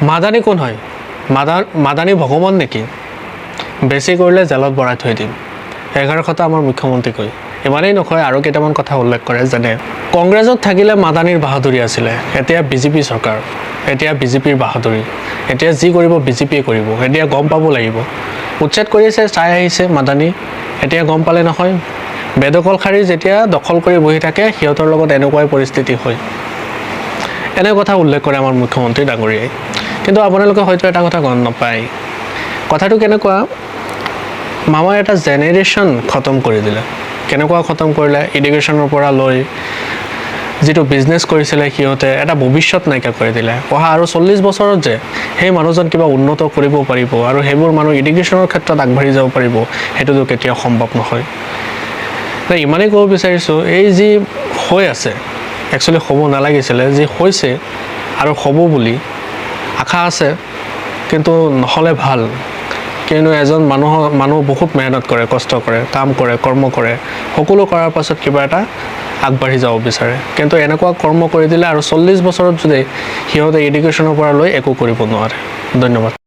মাদানী কোন হয়? মাদানী ভগৱান নেকি? বেছি কৰিলে জেলত ভৰাই থৈ দিম। 11 কথা আমাৰ মুখ্যমন্ত্ৰী কৈ ইমানেই নকয়, আৰু কেইটামান কথা উল্লেখ কৰে, যেনে কংগ্ৰেছত থাকিলে মাদানীৰ বাহাদুৰি আছিলে, এতিয়া বিজেপি চৰকাৰ, এতিয়া বিজেপিৰ বাহাদুৰি, এতিয়া যি কৰিব বিজেপিয়ে কৰিব। এতিয়া গম পাব লাগিব। উচ্ছেদ কৰিছে, চাই আহিছে মাদানী, এতিয়া গম পালে নহয়? বেদখলকাৰী যেতিয়া দখল কৰি বহি থাকে, সিহঁতৰ লগত এনেকুৱাই পৰিস্থিতি হয়। এনে কথা উল্লেখ কৰে আমাৰ মুখ্যমন্ত্ৰী ডাঙৰীয়াই। কিন্তু আপোনালোকে হয়তো এটা কথা গম নাপায়। কথাটো কেনেকুৱা? মামাৰ এটা জেনেৰেশ্যন খতম কৰি দিলে। কেনেকুৱা খতম কৰিলে? এডুকেশ্যনৰ পৰা লৈ যিটো বিজনেছ কৰিছিলে সিহঁতে, এটা ভৱিষ্যত নাইকিয়া কৰি দিলে। অহা আৰু 40 বছৰত যে সেই মানুহজন কিবা উন্নত কৰিব পাৰিব আৰু সেইবোৰ মানুহ এডুকেশ্যনৰ ক্ষেত্ৰত আগবাঢ়ি যাব পাৰিব, সেইটোতো কেতিয়াও সম্ভৱ নহয়। ইমানেই ক'ব বিচাৰিছোঁ, এই যি হৈ আছে, একচুৱেলি হ'ব নালাগিছিলে। যি হৈছে আৰু হ'ব বুলি আশা আছে, কিন্তু নহ'লে ভাল। কিয়নো এজন মানুহ বহুত মেহনত কৰে, কষ্ট কৰে, কাম কৰে, কৰ্ম কৰে, সকলো কৰাৰ পাছত কিবা এটা আগবাঢ়ি যাব বিচাৰে। কিন্তু এনেকুৱা কৰ্ম কৰি দিলে আৰু 40 বছৰত যদি সিহঁতে এডুকেশ্যনৰ পৰা লৈ একো কৰিব নোৱাৰে। ধন্যবাদ।